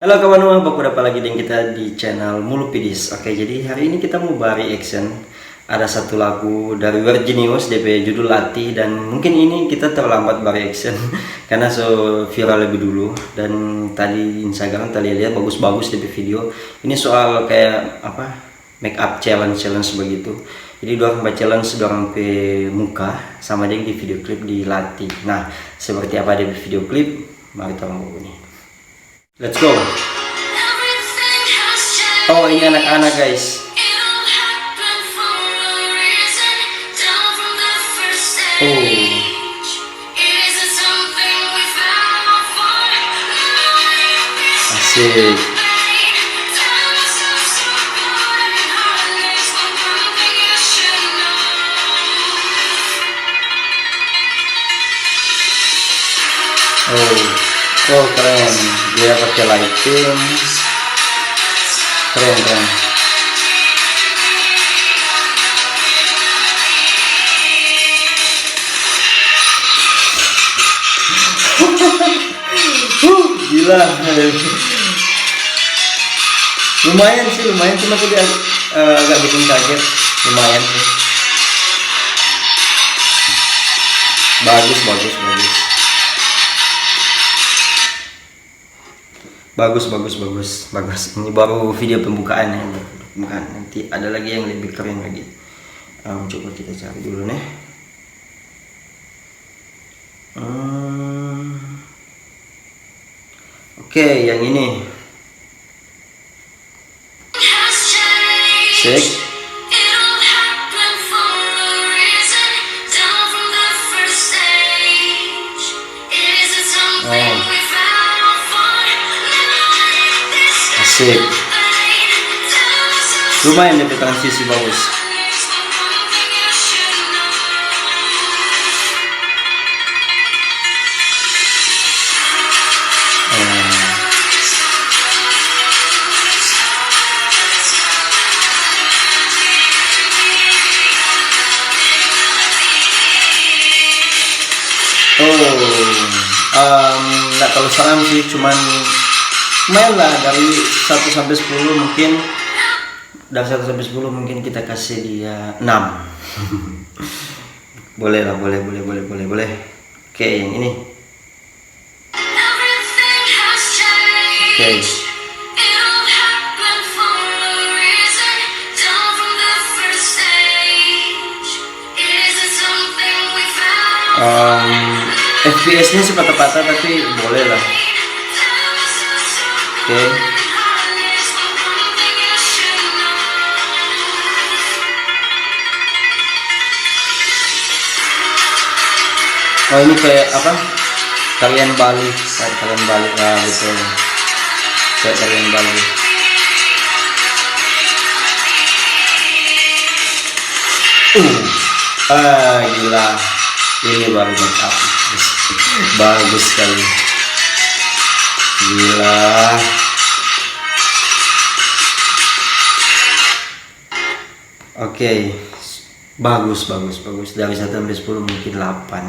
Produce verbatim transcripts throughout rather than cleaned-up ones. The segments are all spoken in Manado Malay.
Halo kawan, baku dapa lagi deng kita di channel Mulupidis. Oke, jadi hari ini kita mo ba reaction. Ada satu lagu dari Weird Genius, depe judul Latih, dan mungkin ini kita terlambat ba reaction karena so viral lebih dulu. Dan tadi Instagram ta lia-lia bagus-bagus depe video. Ini soal kayak apa, make up challenge, challenge begitu. Jadi dorang ba challenge dorang pe muka sama deng di video klip di Latih. Nah, seperti apa depe video klip? Mari torang baku ni. Let's go. Oh, ini anak-anak, guys. Oh. Asik. Oh, oh, keren. Dia pakai lighting. Keren, keren. Huh, gila. Lumayan sih, lumayan. Cuma tadi ag-, eh, agak bikin kaget. Lumayan sih. Bagus, bagus, bagus. Bagus, bagus, bagus, bagus. Ini baru video pembukaan ya, baru pembukaan. Nanti ada lagi yang lebih keren lagi. Em, coba kita cari dulu nih. Hmm. Oke, yang ini. Sik. Oh. Asik. Lumayan depe transisi bagus. Oh, em, nggak terlalu seram sih, cuman lumayan lah, dari satu sampai sepuluh mungkin, dari satu sampai sepuluh mungkin kita kasih dia enam. Boleh lah, boleh, boleh, boleh, boleh, boleh. Oke, yang ini. Oke. Em, F P S-nya sih patah-patah, tapi boleh lah. Oke. Oh, ini kayak apa? Tarian Bali, kayak tarian Bali. Nah, betul. Kayak tarian Bali. Uh, ah, gila. Ini baru make up. Bagus sekali. Gila. Oke, bagus, bagus, bagus. Dari satu sampai sepuluh mungkin delapan.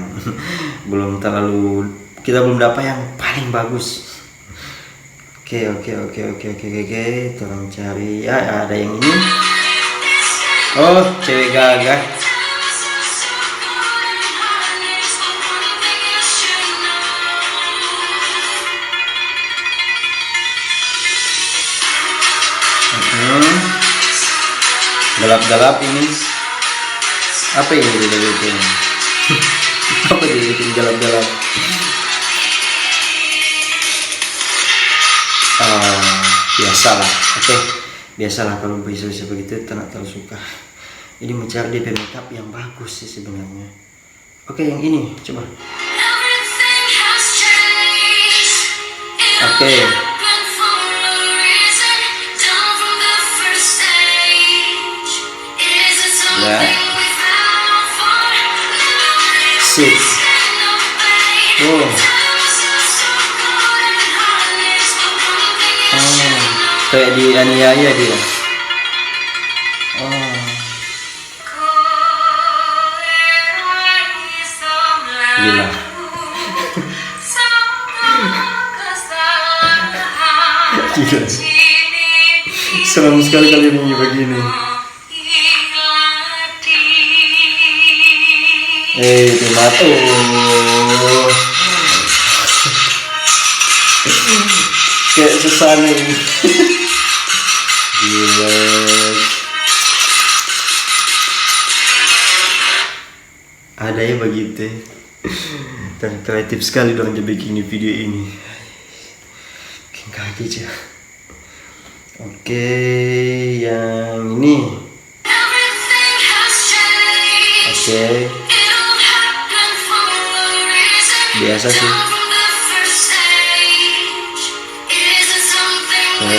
Belum terlalu, kita belum dapat yang paling bagus. Oke, oke, oke, oke, oke, oke, oke. Tolong cari. Ya, ada yang ini. Oh, cewek gagah. Hmm. Gelap-gelap ini. Apa ini dia bikin? Apa dia bikin gelap-gelap? Ah, biasalah. Oke, biasalah kalau bisa-bisa begitu, tak terlalu suka. Jadi mencari depe makeup yang bagus sih sebenarnya. Oke, yang ini coba. Oke. Ya. Sip. Oh. Oh, kayak dianiaya dia. Oh. Gila. Gila. Seram sekali kali ini begini. Eh, itu mah. Oh. Kayak susah nih. Gila. Ada ya bagitu. Dan kreatif sekali dorang ja bikin di video ini. Bikin kaget ya. Oke, yang ini. Oke. Biasa sih. Oke.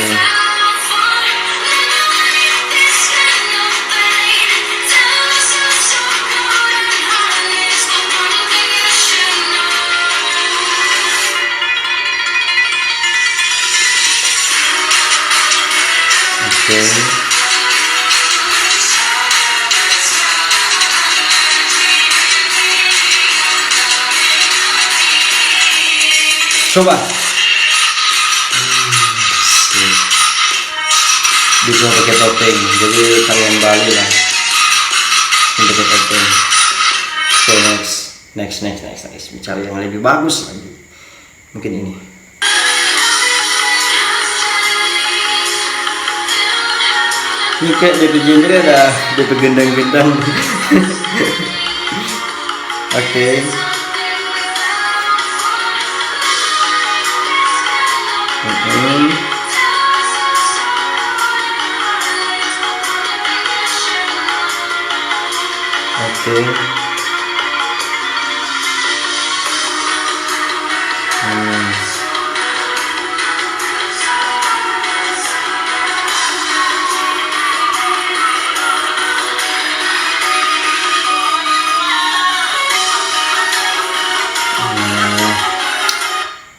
Oke. Coba. Hmm, sip. Dia cuma pakai topeng, jadi tarian Bali lah. Ini pakai topeng. So, next, next, next, next, next. Cari yang lebih bagus lagi. Mungkin ini. Ini kayak D P genre ada D P gendang-gendang. Oke. Mm-mm. Oke. Hmm.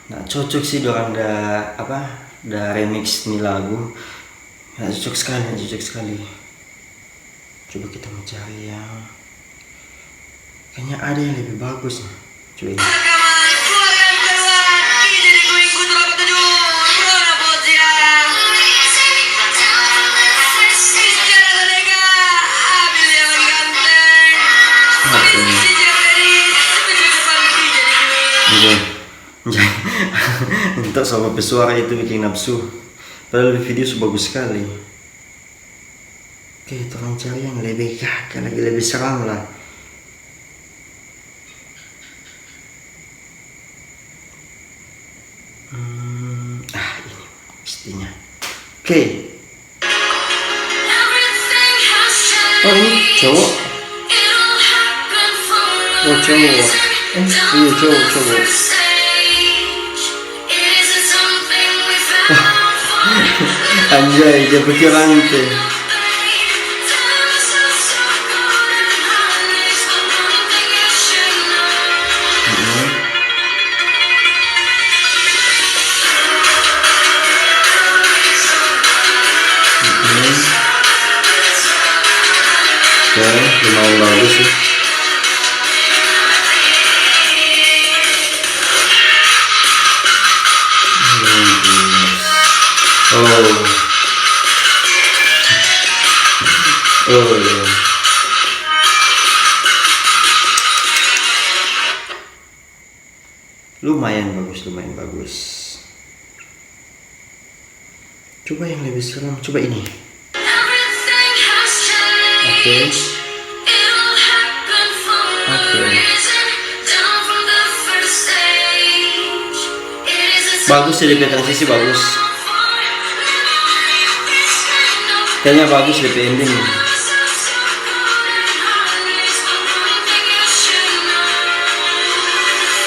Nah, cocok sih dorang da, apa, da remix ni lagu. Nah, cocok sekali, cocok sekali. Coba kita mau cari yang, kayaknya ada yang lebih bagus nih. Coba ini. Apa ini? Oke. Untuk sama pesuara itu bikin nafsu. Padahal di video su bagus sekali. Oke, tolong cari yang lebih gagah lagi, lebih seram lah. Hmm, ah, ini pastinya. Oke. Oh, ini cowok. Oh, cowok. Eh, iya, cowok, cowok. Anjay, dia pikir rantai. Mm-mm. Mm-mm. Oke, lumayan bagus sih. Oh. Oh, iya. Lumayan bagus, lumayan bagus. Coba yang lebih seram, coba ini. Oke. Oke. Bagus ya, D P transisi bagus. Kayaknya bagus D P ending.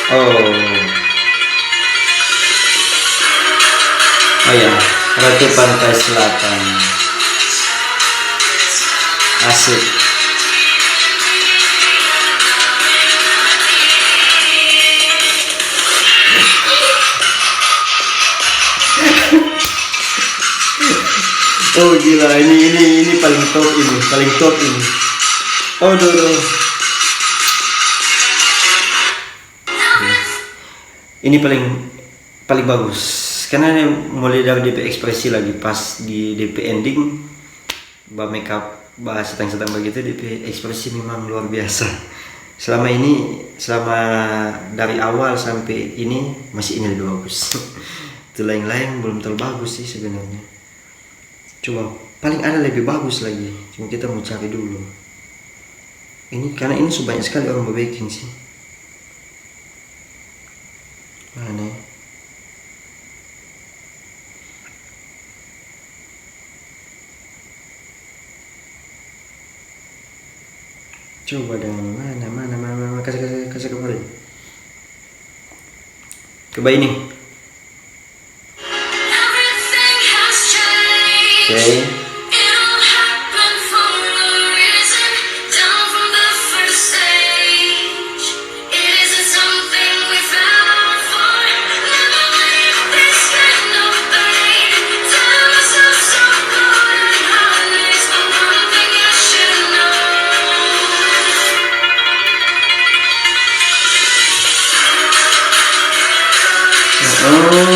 Oh. Oh ya, Ratu Pantai Selatan. Asik. Oh, gila, ini, ini, ini paling top ini, paling top ini. Oh, duh, duh. Ini paling, paling bagus. Karena dia mulai dari D P ekspresi lagi pas di D P ending, ba makeup, ba setang-setang begitu, D P ekspresi memang luar biasa. Selama ini, selama dari awal sampai ini, masih ini lebih bagus. Tu lain-lain belum terlalu bagus sih sebenarnya. Coba, paling ada lebih bagus lagi. Cuma kita mau cari dulu. Ini, karena ini su banyak sekali orang bebeking sih. Mana? Coba dong, mana, mana, mana, mana, kasih, kasih, kasih kemarin. Coba ini. Oke. Oh,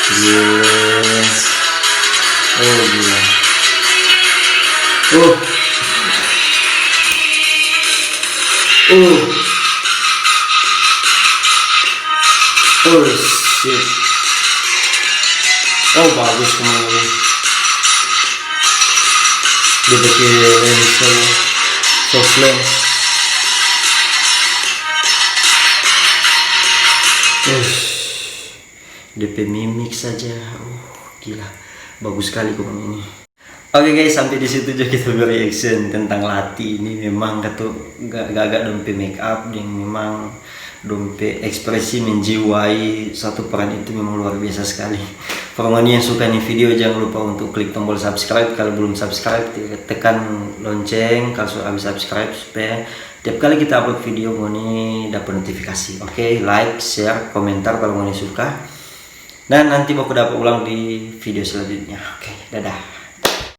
gila. Oh, gila. Oh. Oh. Oh, shit. Oh, bagus kemarin. Dia pakai lensa, soft lens. Ush, D P mimik saja, uh, gila, bagus sekali kemarin ini. Oke guys, sampai di situ aja kita reaction tentang Lati ini. Memang katu gak gak dong pe make up deng memang dong pe ekspresi menjiwai satu peran itu memang luar biasa sekali. For ngoni yang suka ni video, jangan lupa untuk klik tombol subscribe. Kalau belum subscribe, te-, tekan lonceng. Kalau sudah habis subscribe, supaya tiap kali kita upload video, ngoni dapat notifikasi. Oke, like, share, komentar kalau ngoni suka. Dan nanti baku dapa ulang di video selanjutnya. Oke, dadah.